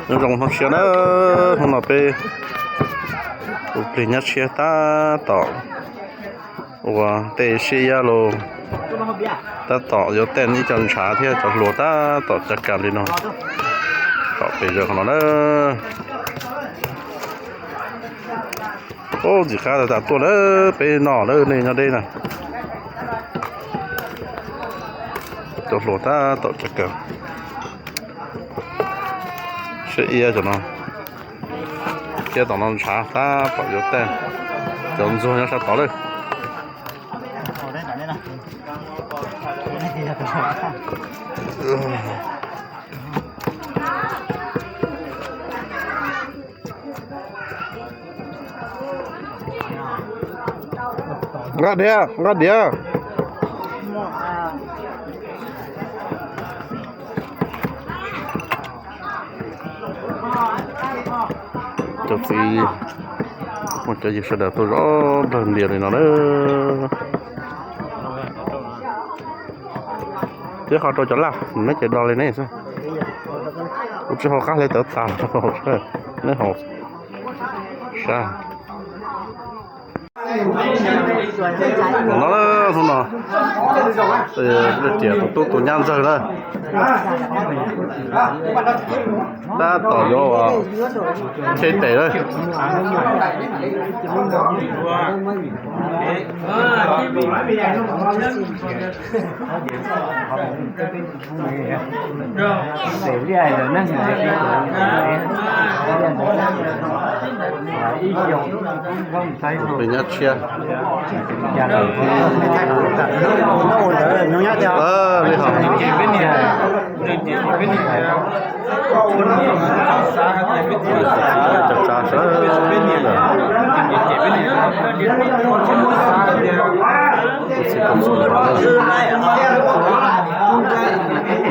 Nyob zoo hnub tshiab na, hnub no peb ua plig nyab tshiab tab tom ua tej siab iab los tab tom yuav tej ib co ntshav thiab cov hluas tab tom cav kas li no. Tom pem zos no na. Ub, ntxim qab tas tas tuaj lawm, peb noj lawm, nej nyob deb na. Cov hluas tab tom cav kas siab iab cov no. Thiab tom no ntshav tab tom yuav tej, cov ntxuag nyob sab tod lawm. Nqa diav, nqa diav. Cov txiv, muaj cov yawg sawv daws tuaj zov nplawg ntias li no na. Thiab ho rau cov laj neb ces do li neb xwb. Kuv tsis hau qab hle tawv tas, neb haus sab. No, hnub no, tias tus tub tus nyab ntxawg na, tab tom yuav ua cheb tes lawm. Peb nyab tshiab. Li hov.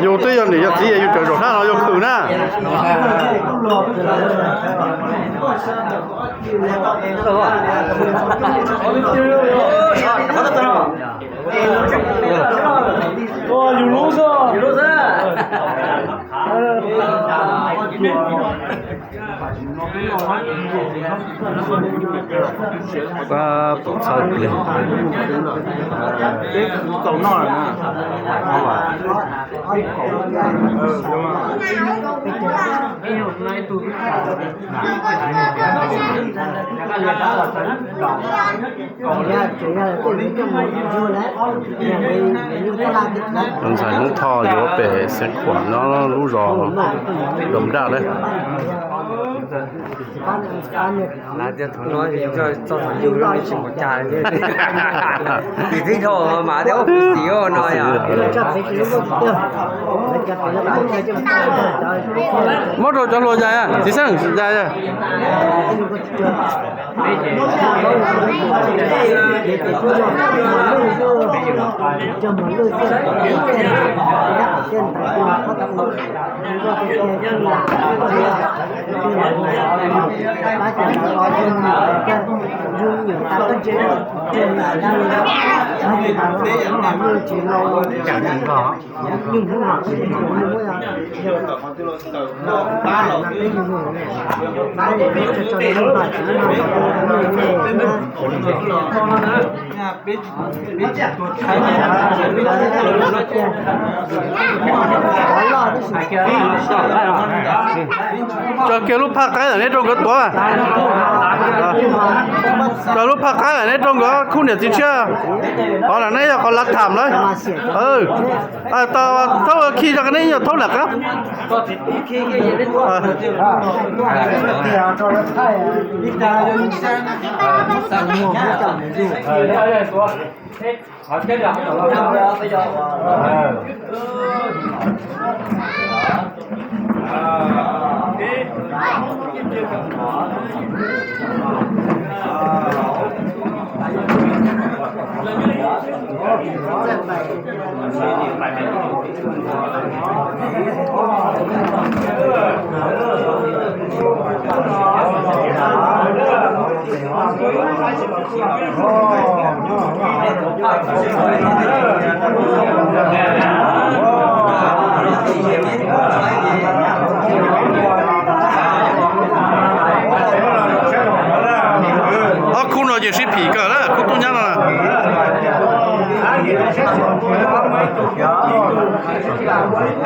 Yus twb yog niam yog txiv es yus tseem zaum sab no yog khwm na. Yus lub xwb. Tab tom txhawj plig. Ntxhais Hmoob Thoj yuav pem Xeev Khuam nyob lub zos Dom Daj na. Tsis mus cas li. Tim thib dhau mas tias ua pus xim ua no yom. Muab rau cov hluas yais, txiv xeej yais. Tso kiag lub phaj qaib ntawm neb rau nkawd tuav. Tso lub phaj qaib ntawm neb rau nkawd khub niam txiv tshiab. Qhov ntawm neb yog qhov lav tham lawm. Thaub khi rau neb yog thaub lam qab.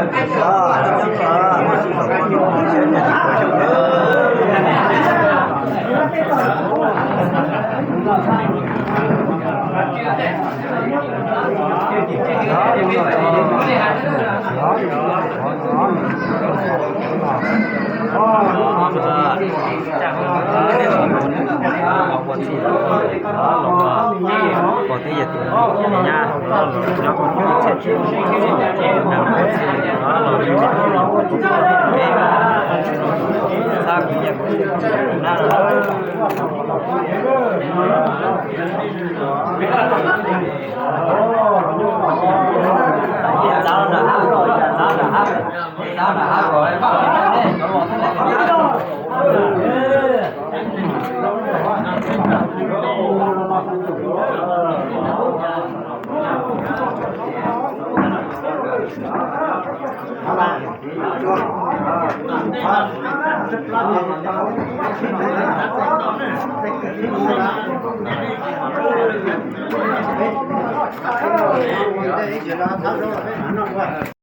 Ib ntsis no thab zaub no.